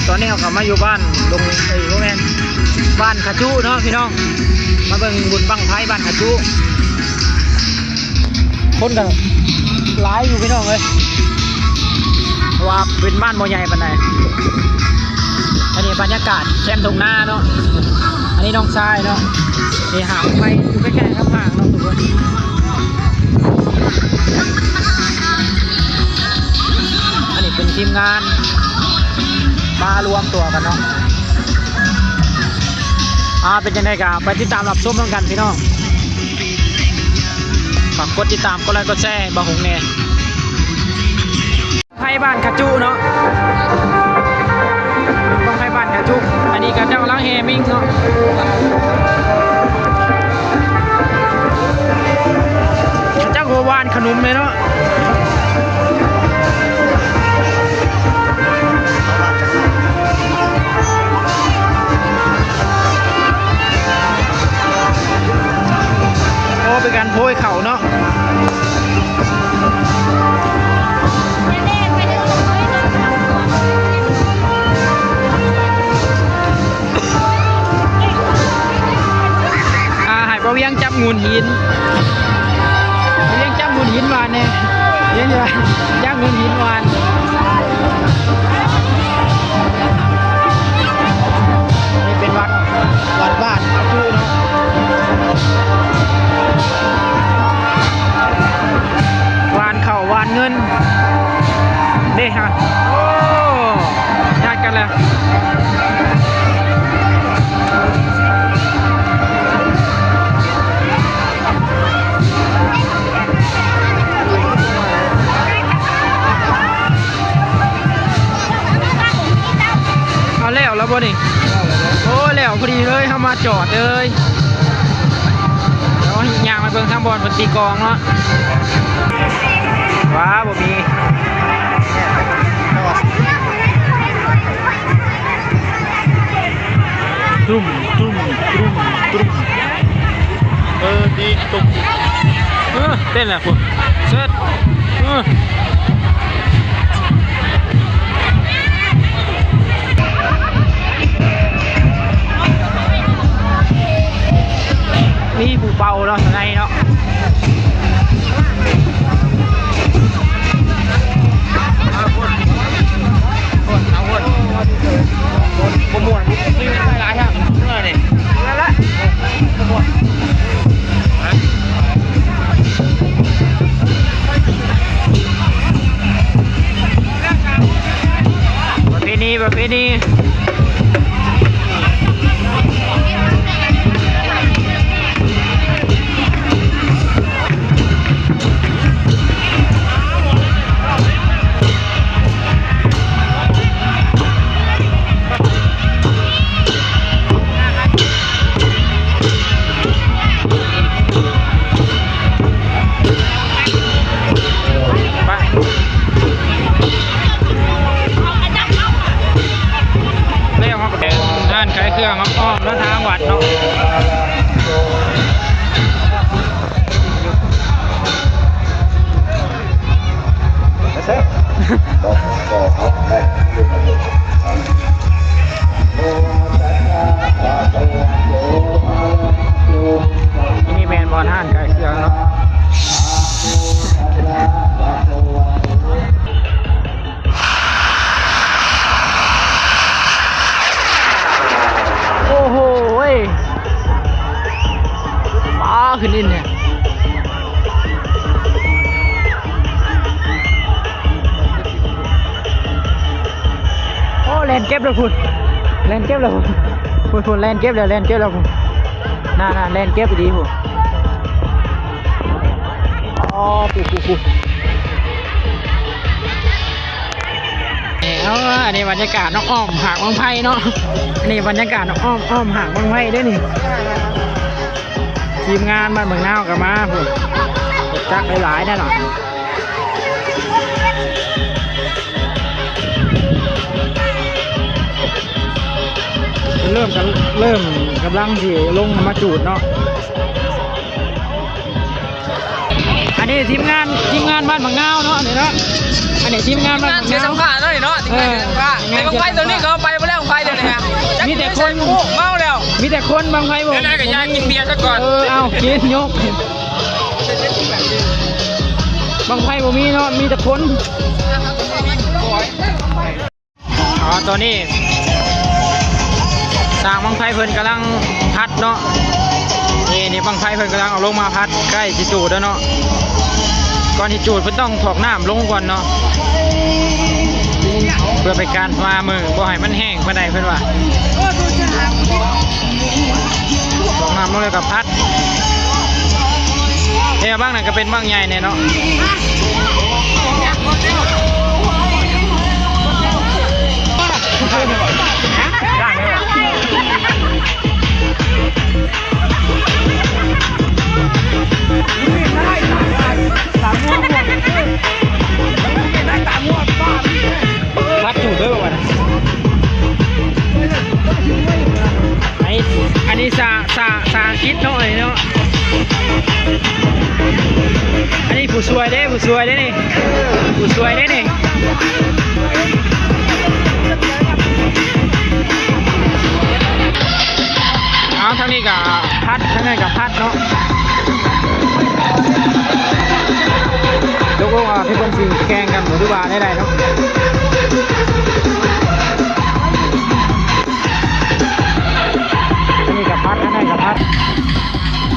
ຕອນນີ້ເຮົາກໍມາຢູ່ບ້ານດົງ ເອີຍ ບໍ່ແມ່ນ ບ້ານຂະຈຸເນາະພີ່ນ້ອງ ມາເບິ່ງບຸນບັ້ງໄຟບ້ານຂະຈຸ. ຄົນກໍຫຼາຍຢູ່ພີ່ນ້ອງເອີຍ ເພາະວ່າເປັນບ້ານບໍ່ໃຫຍ່ປານໃດ. ອັນນີ້ບັນຍາກາດແຄມທົ່ງນາເນາະ ອັນນີ້ນ້ອງຊາຍເນາະ ນີ້ຫາໄປຢູ່ໃກ້ໆກັບຫ້າງເນາະທຸກຄົນ. ອັນນີ້ເປັນທີມງານມາລວມຕົວກັນເນາະ. ອ່າ ເປັນຈັ່ງໃດກໍໄປຕິດຕາມຮັບຊົມນຳກັນພີ່ນ້ອງ. ຝາກກົດຕິດຕາມ ກົດໄລ ກົດແຊໃຫ້ບ່າວຫົງແດ່. ໄທບ້ານຂະຈຸເນາະ ບັ້ງໄຟບ້ານຂະຈຸ. ອັນນີ້ກໍເຈົ້າກຳລັງແຫ່ມິ້ງເນາະ ເຈົ້າກໍຫວ່ານຂະໜຸມເລີຍເນາະ. ໂອ້ ເປັນການໂພຍເຂົ້າເນາະ. ອ່າ ໃຫ້ປະວຽງຈັບງຸ່ນຫີນ ປະວຽງຈັບງຸ່ນຫີນຫວ່ານແດ່ ວຽງ ຈັບງຸ່ນຫີນຫວ່ານ. ນີ້ເປັນວັດ ວັດບ້ານຂະຈຸເນາະ ຫວ່ານເຂົ້າຫວ່ານເງິນເດ້ຮະ. ໂອ້ ຍາດກັນແລ້ວ. ເອົາແລ້ວແລ້ວບໍ່ນີ້? ໂອ້ ແລ້ວພໍດີເລີຍ ເຮົາມາຈອດເລີຍ. ດຽວຍ່າງໄປເບິ່ງທາງບ່ອນເພິ່ນຕີກອງເນາະ. ວ້າ ບໍ່ມີ. ຕຸ້ມ ຕຸ້ມ ຕຸ້ມ ຕຸ້ມ. ເອີ ດີຕົກ ເອີ ເຕັ້ນແລ້ວພຸ້ນ ເສີດ ເອີ. ມີຜູ້ເປົ່າເນາະ ທາງໃນເນາະ. ເອົາພຸ້ນ ເອົາພຸ້ນ ບໍ່ມ່ວນ ມີໄປຫຼາຍແທ້ ເມື່ອນີ້ ນັ້ນແຫຼະ ບໍ່ມ່ວນ. ປະເພນີ ປະເພນີ. ໄປ ແລ້ວເຮົາກໍໄປຮ້ານຂາຍເຄື່ອງອ້ອມໆ ທາງວັດເນາະ. ນີ້ແມ່ນບ່ອນຮ້ານຂາຍເຄື່ອງເນາະ. ໂອ້ໂຫ ເອີຍ ປາຂຶ້ນດິນແທ້. ໂອ້ ແລ່ນເກັບແລ້ວພຸ້ນ ແລ່ນເກັບແລ້ວພຸ້ນ ພຸ້ນໆ ແລ່ນເກັບແລ້ວ ແລ່ນເກັບແລ້ວພຸ້ນ ນັ້ນໆ ແລ່ນເກັບອີ່ຫຼີພຸ້ນ. ອໍ ພຸ້ນໆໆ. ເອົາ ອັນນີ້ບັນຍາກາດເນາະ ອ້ອມຫາດບັ້ງໄຟເນາະ ອັນນີ້ບັນຍາກາດເນາະ ອ້ອມ ອ້ອມຫາດບັ້ງໄຟເດ້ນີ້. ທີມງານບ້ານເມືອງນາວກໍມາພຸ້ນ ເຮັດຈັກຫຼາຍໆ ແນ່ນອນ. ເລີ່ມກັນ ເລີ່ມກຳລັງຊິລົງມາຈູດເນາະ. ອັນນີ້ທີມງານ ທີມງານບ້ານໝາກນາວເນາະ ນີ້ເນາະ ອັນນີ້ທີມງານບ້ານໝາກນາວ ສຳພາດເນາະ ນີ້ເນາະ ທີມງານ ເອີ ສຳພາດ ແຕ່ບັ້ງໄຟຕົວນີ້ກໍເອົາໄປ ແຕ່ຄົນ ບັ້ງໄຟບໍ່ ແລ້ວກໍຢາກກິນເບຍຊະກ່ອນ. ເອີ ເອົາ ກິນ ຍົກ ບັ້ງໄຟບໍ່ມີເນາະ ມີແຕ່ຄົນ. ອໍ ຕອນນີ້ຊ່າງບັ້ງໄຟເພິ່ນກຳລັງພັດເນາະ. ນີ້ ນີ້ບັ້ງໄຟເພິ່ນກຳລັງເອົາລົງມາພັດ ໃກ້ຊິຈູດແລ້ວເນາະ. ກ່ອນຊິຈູດເພິ່ນຕ້ອງຖອກນ້ຳລົງກ່ອນເນາະ ເພື່ອເປັນການປະເມີນບໍ່ໃຫ້ມັນແຫ້ງປານໃດເພິ່ນວ່າ. ຖອກນ້ຳລົງແລ້ວກໍພັດ. ເອີ ບັ້ງນັ້ນກໍເປັນບັ້ງໃຫຍ່ແນ່ເນາະ. ພັດຢູ່ເດີວ່າ ອັນນີ້ ອັນນີ້ສາ ສາ ສາອັງກິດເນາະ ອັນນີ້ເນາະ. ອັນນີ້ຜູ້ຊ່ວຍເດ້ ຜູ້ຊ່ວຍເດ້ນີ້ ຜູ້ຊ່ວຍເດ້ນີ້. ເອົາ ທາງນີ້ກໍພັດ ທາງນັ້ນກໍພັດເນາະ. ຕົກລົງວ່າ ຄືເພິ່ນຊິແຂ່ງກັນບໍ່ ຫຼືວ່າແນວໃດເນາະ. ອັນນີ້ກໍພັດ ອັນນັ້ນກໍພັດ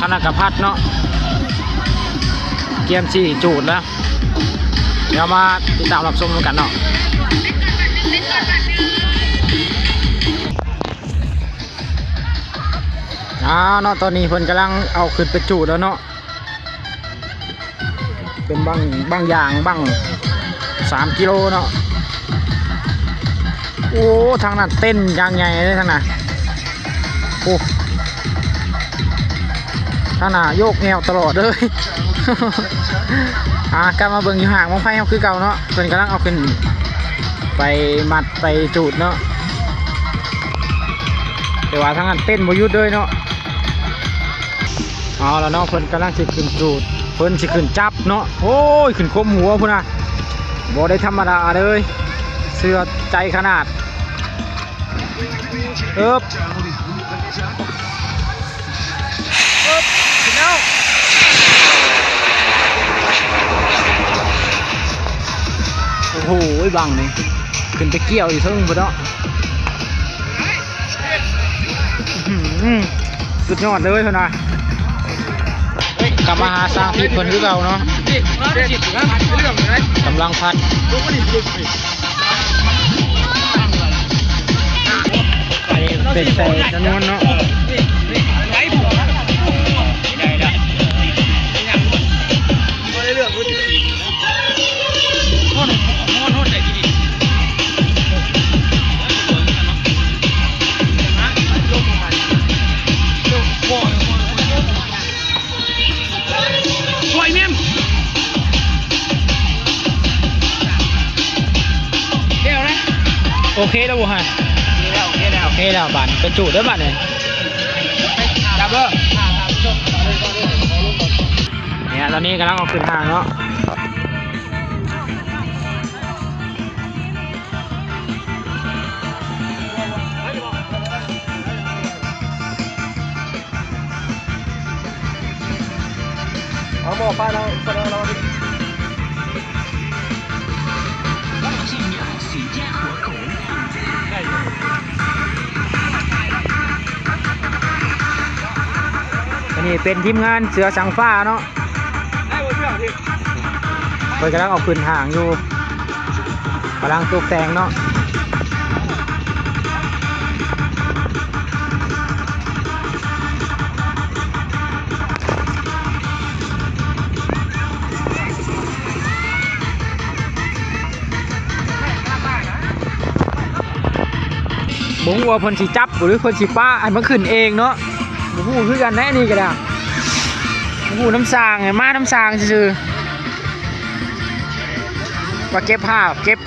ອັນນັ້ນກໍພັດເນາະ. ກຽມຊິຈູດແລ້ວ ດຽວມາຕິດຕາມຮັບຊົມນຳກັນເນາະ. ອ່າ ເນາະ ຕອນນີ້ເພິ່ນກຳລັງເອົາຂຶ້ນໄປຈູດແລ້ວເນາະ. ເປັນບັ້ງ ບັ້ງຢາງ ບັ້ງສາມກິໂລເນາະ. ໂອ້ ທາງນັ້ນເຕັ້ນຢ່າງໃຫຍ່ເລີຍທາງນັ້ນ. ໂອ້ ທາງໜ້າໂຍກແອວຕະຫຼອດເລີຍ. ອ່າ ກັບມາເບິ່ງຢູ່ຫ້າງບັ້ງໄຟເຮົາຄືເກົ່າເນາະ ເພິ່ນກຳລັງເອົາຂຶ້ນໄປມັດໄປຈູດເນາະ ແຕ່ວ່າທາງນັ້ນເຕັ້ນບໍ່ຢຸດເລີຍເນາະ. ເອົາລະເນາະ ເພິ່ນກຳລັງຊິຂຶ້ນຈູດ ເພິ່ນຊິຂຶ້ນຈັບເນາະ. ໂອ້ຍ ຂຶ້ນຄວມຫົວພຸ້ນນະ ບໍ່ໄດ້ທຳມະດາເລີຍ ເຊື່ອໃຈຂະໜາດ. ເອີບ ໂອ້ໂຫ ບັ້ງນີ້ຂຶ້ນໄປກ່ຽວຢູ່ເທິງພຸ້ນເນາະ. ອື້ຫື ສຸດຍອດເລີຍເພິ່ນວ່າ. ກັບມາຫາຊ່າງທິດເພິ່ນຄືເກົ່າເນາະ ກຳລັງພັດ ອັນນີ້ເປັນໃສ່ຈຳນວນເນາະ. ໂອເຄແລ້ວບໍ່ຮະ? ໂອເຄແລ້ວ ໂອເຄແລ້ວ ໂອເຄແລ້ວ ບາດນີ້ໄປຈູດເດີບາດນີ້. ຈັບເດີ ນີ້ ຕອນນີ້ກຳລັງເອົາຂຶ້ນຫ້າງເນາະ. ເອົາໝໍ້ປາເອົາ ປາເອົາ. ອັນນີ້ເປັນທີມງານເສືອສັງຟ້າເນາະ ເພິ່ນກຳລັງເອົາຂຶ້ນຫ້າງຢູ່ ກຳລັງຕົກແຕ່ງເນາະ. ບໍ່ຮູ້ວ່າເພິ່ນຊິຈັບບໍ່ ຫຼືເພິ່ນຊິປະໃຫ້ມັນຂຶ້ນເອງເນາະ ບໍ່ຮູ້ຄືກັນແນະ ນີ້ກໍໄດ້ ບໍ່ຮູ້ນຳຊ່າງ ມານຳຊ່າງຊື່ໆ ວ່າເກັບພາບ ເກັບ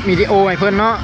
ວິດີໂອໃຫ້ເພິ່ນເນາະ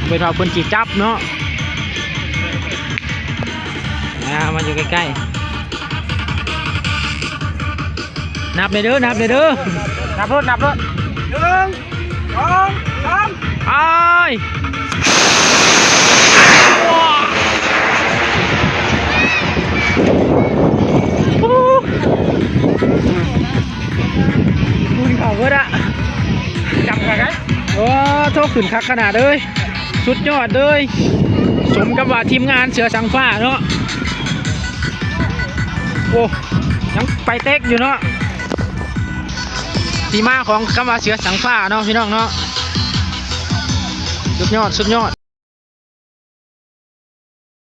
ເພິ່ນວ່າເພິ່ນຊິຈັບເນາະ ອ່າ ມາຢູ່ໃກ້ໆ. ນັບແດ່ເດີ ນັບແດ່ເດີ ນັບໂລດ ນັບໂລດ ໜຶ່ງ ສອງ ສາມ ໄປ. ໂອ້ ໝູ່ເຂົ້າເບິດອະ ຈຳກັນໄດ້. ໂອ້ ໂທ້ ຂຶ້ນຄັກຂະໜາດເລີຍ ສຸດຍອດເລີຍ. ສົມກັບວ່າທີມງານເສືອສັງຟ້າເນາະ. ໂອ້ ຍັງໄປເຕັກຢູ່ເນາະ. ທີ່ມາຂອງຄຳວ່າເສືອສັງຟ້າເນາະ ພີ່ນ້ອງເນາະ. ສຸດຍອດ ສຸດຍອດ.